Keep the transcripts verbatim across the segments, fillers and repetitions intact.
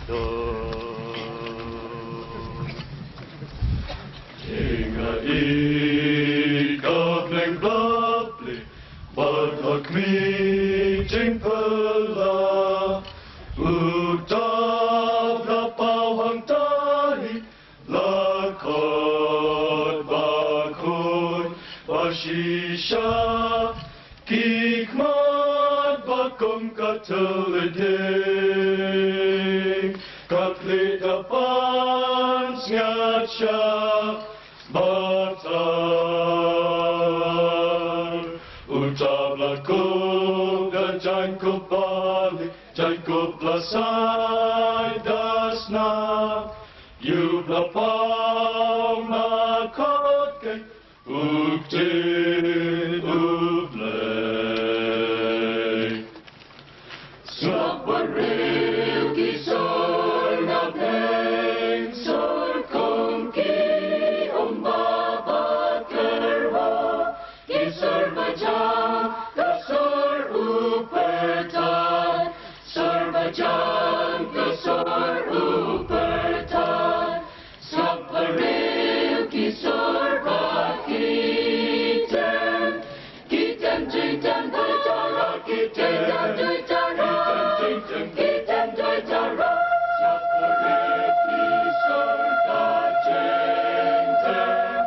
Ïa i ka bneng bapli bad ha khmih jingpyllait, uta u la paw hangta hi, la khot bakhuid bashisha, ki khmat ba kum ka thylliej, ka khlieh da pansngiat sha ba thar. Uta u la kup da jaiñkup balieh, jaiñkup la sai da snam. Ïa u la paw na khot keiñ, u ktien U Blei. Sngap briew ki sur na bneng, sur kum ki umba bad kyrwoh, ki sur bajam, ka sur u pyrthei, sur bajam, ka sur u pyrthei. Sngap briew ki sur bad ki tem, ki tem jingtem dei tara, ki tem jingtem dei tara, ki tem jingtem dei tara. Sngap briew ki sur bad jingtem,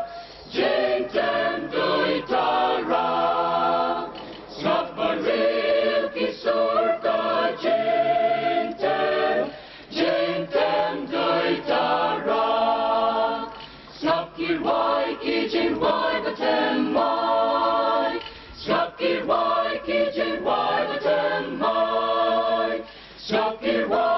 jingtem dei tara. Sngap briew ki sur bad jingtem, jingtem dei tara. Sngap ki rwai ki jingrwai ba thymmai. Sngap ki rwai ki jingrwai ba thymmai. Sngap ki rwai